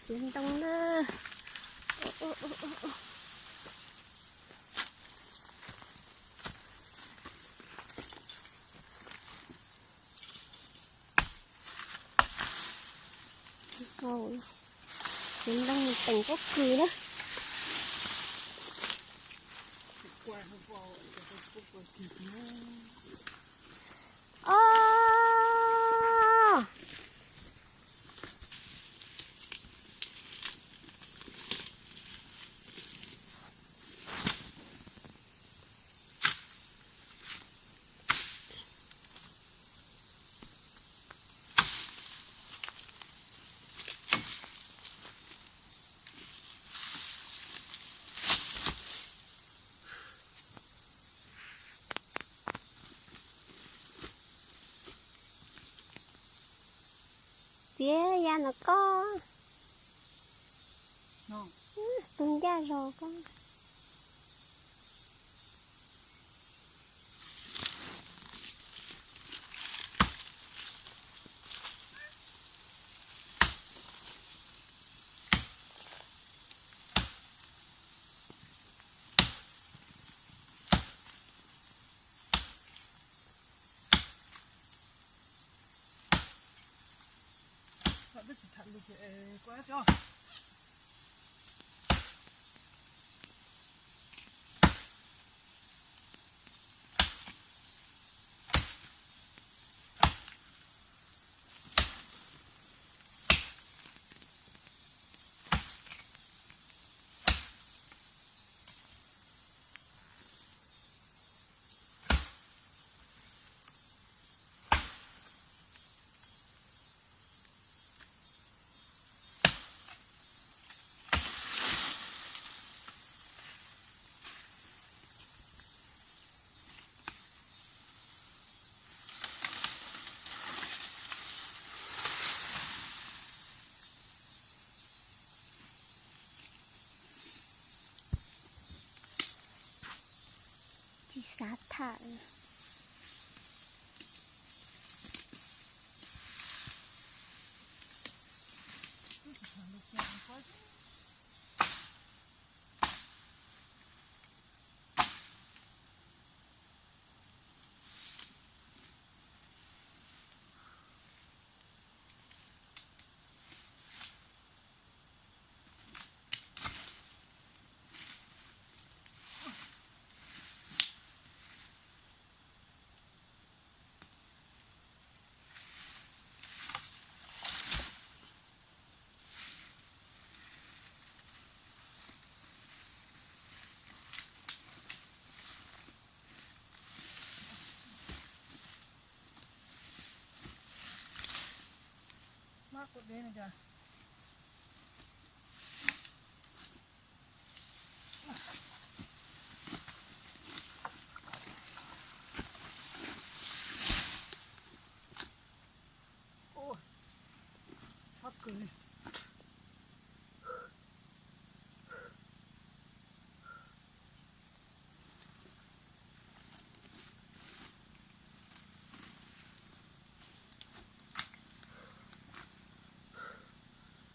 Txiav ntoo na. Txiav ntoo mus teem pob kws na. Os. Txiav ya no koj. Tus ncaj zog koj. Tsis xav tham.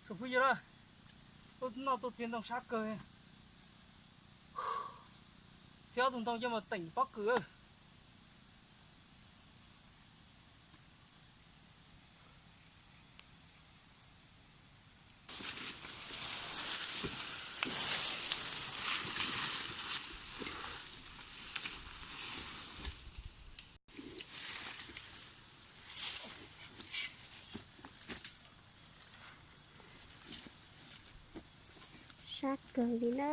Tsoom phooj ywg, tuaj noj tuaj txiav ntoo sab kawg. Txiav ob tug ntoo coj mus teem pob kws. Sab kawg li na.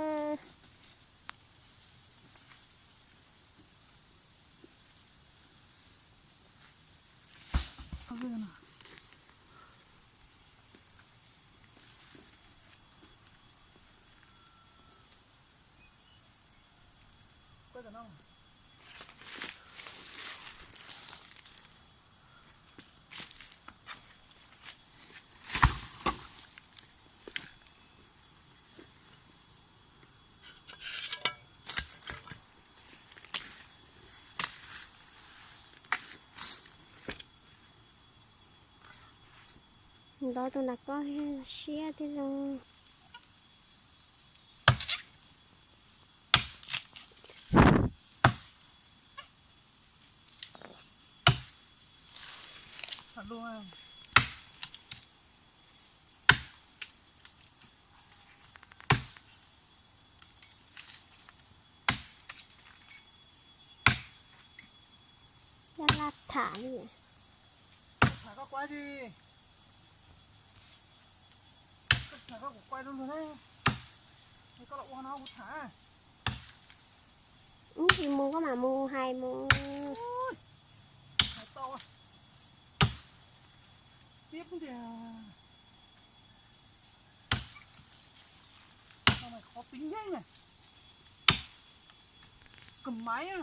Ntov tus nram koj siab thiab zoo. Coj laj tham li. Tham koj kuv li. Koj tham koj kuv kuv zoo luag ne. Koj los ua no kuv tham. Ub, tsis mus koj mam mus hais mus. Hais tau. Tib tiag. Qhov pib nyeeb na. Kawg maiv.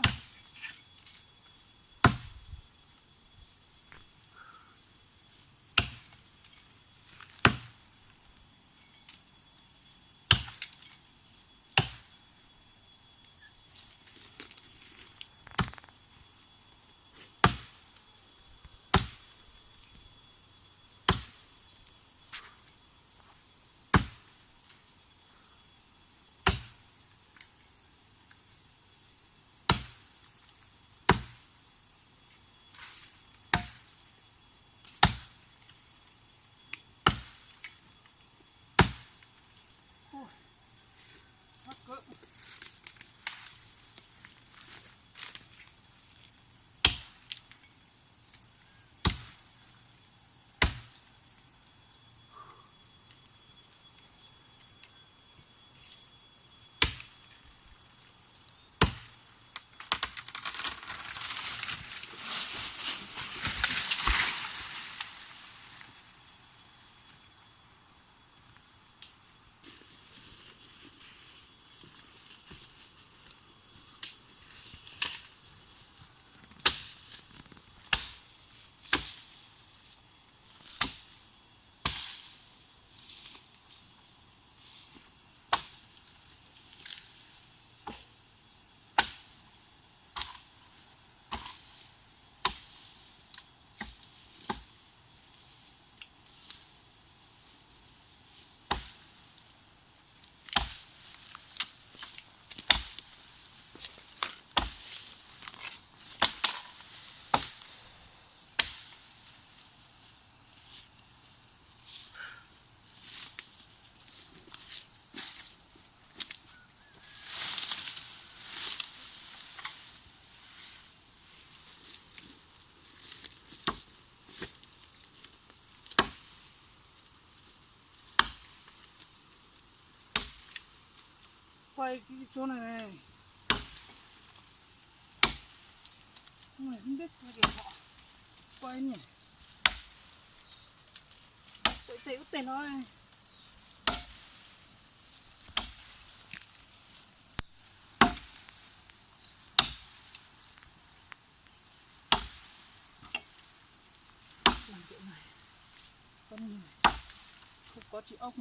Quaj ib tsuab no ne. Quaj ib niam. Tes ub tes no. Koj tsis aub.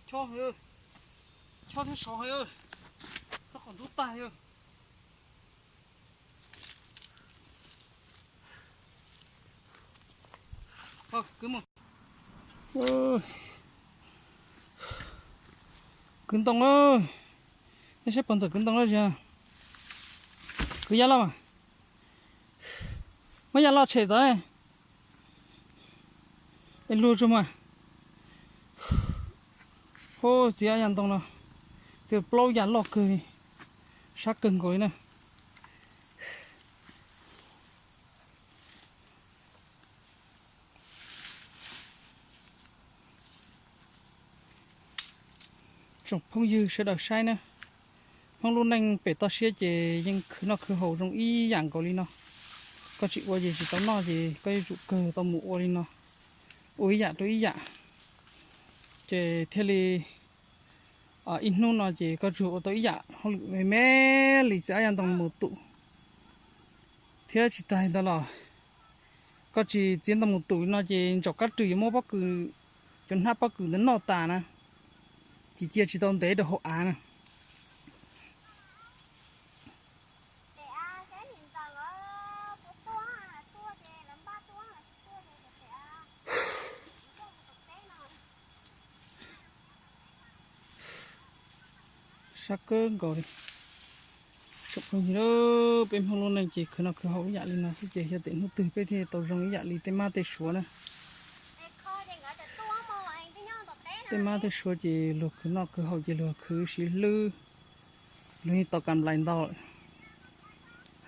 Chob, chob thiab sov, chob qos ntub tag. Kwv ntoo, nej saib pog ntxawm kwv ntoo lawm, kwv yam loj mas, muab yam loj tshem tod, es luag tsuag mas. Hu, txiav yam ntoo no, txiav plaub yam loj kawg li, sab kawg nkaus li na. Tsoom phooj ywg sawv daws saib na, Hmoob lub neej pem toj siab ces yeej khwv noj khwv haus zoo ib yam nkaus li no. Koj tsis ua ces tsis tau noj ces koj yuav tsum kawg tau mus ua li no, ua ib yam rau ib yam, ces thiaj li ib hnub no ces koj tsuas ua tau ib yam hauj lwm me me li, txiav yam ntoo mus tum. Thiab tsis tas li ntawd los koj tsis txiav ntoo mus tum li no ces ntsaum kab rwg yuav muab pob kws, cov hnab pob kws ntawd noj tas na, ces cia tsis tau ntev rau hauv av na. Sab kawg nkaus li. Tsoom phooj ywg, peb Hmoob lub neej ces khwv noj khwv haus ib yam li no xwb ces yog tias hnub twg peb thiaj tau zoo ib yam li tej mab tej suav na. Tej mab tej suav ces luag khwv noj khwv haus ces luag khwv siv hlwb, luag yeej tau kam nplais ntau lawm.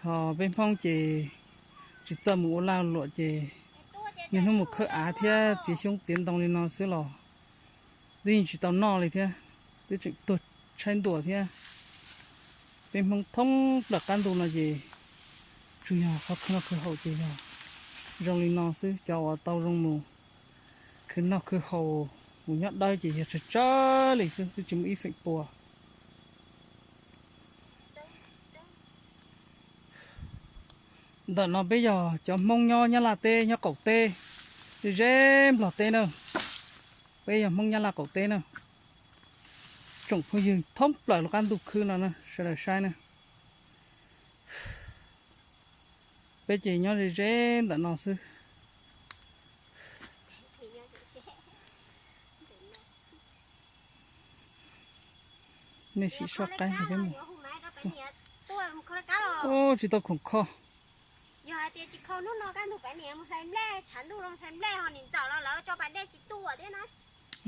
Ho peb Hmoob ces tsis txawj mus ua lag luam ces niaj hnub mus khawb av thiab txiav xyoob txiav ntoo li no xwb los twb yeej tsis tau noj li thiab, twb tseem tuag tshaib ntuag thiab. Peb Hmoob thoob plaws qab ntuj no ces tsuas yog qhov khwv noj khwv haus ces yog zoo li no xwb. Cov uas tau zoo mus khwv noj khwv haus mus nyob dawb ces yog tsawg tsawg li xwb, twb tsis muaj ib feem pua. Ntawm no peb yog cov Hmoob nyob Nyab Laj teb, nyob qaum teb, ze Nplog teb na. Peb yog Hmoob Nyab Laj qaum teb na. Tsoom phooj ywg thoob plaws lub qab ntuj khwb no na, sawv daws saib na. Peb ces nyob ze ze ntawm no xwb. Nej sim soj qaib peb mus. Tsis tau khoom kho.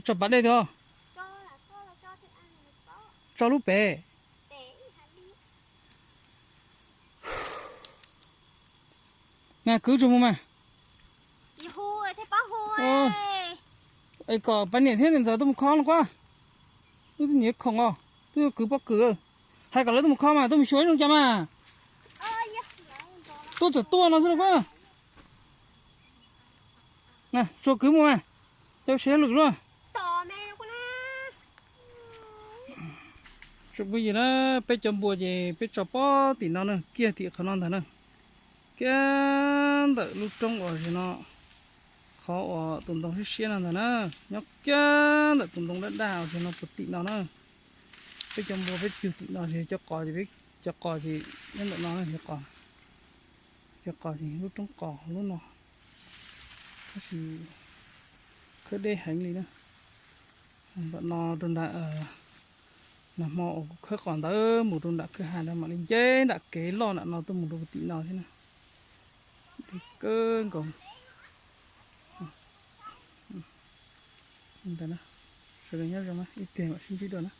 Tso pas dej tiag. Tso lub pem. Nas kwv tsuag mus mas. Es kom pab niam thiab niam ntxawm tuaj mus kho no kuab. Wb twb niam khoom os, twb yuav kwv pob kws. Hais kom lawv tuaj mus kho mas, tuaj mus xyuas zoo cas mas. Tuaj txawm tuaj no xwb no kuab. Tsuag kwv mus mas, cov siab lwm luaj. Tsoom phooj ywg na, peb cov npua ces peb tso pob tim no na, kiag tim qhov no ntag na. Kiag ntawm lub roob uas ze no, qhov uas tus ntoo siab siab no ntag na, nyob kiag ntawm tus ntoo daj daj uas ze no puag tim no na. Peb cov npua peb cug tim no, cov qos ces, cov qos ces nyob ntawm no, cov qos ces lub roob qos lub no, tab sis khawb deb heev li na. Ntawm no rau nram, nag hmo uas kuv khawb qos ntawd mus rau nram kwj ha ntawd mam li nce nram kev loj nram no tuaj mus rau tim no thiab na. Deb kawg nkaus. Ntawd na, sawv daws nyob zoo na, ib pliag mam sib ntsib dua na.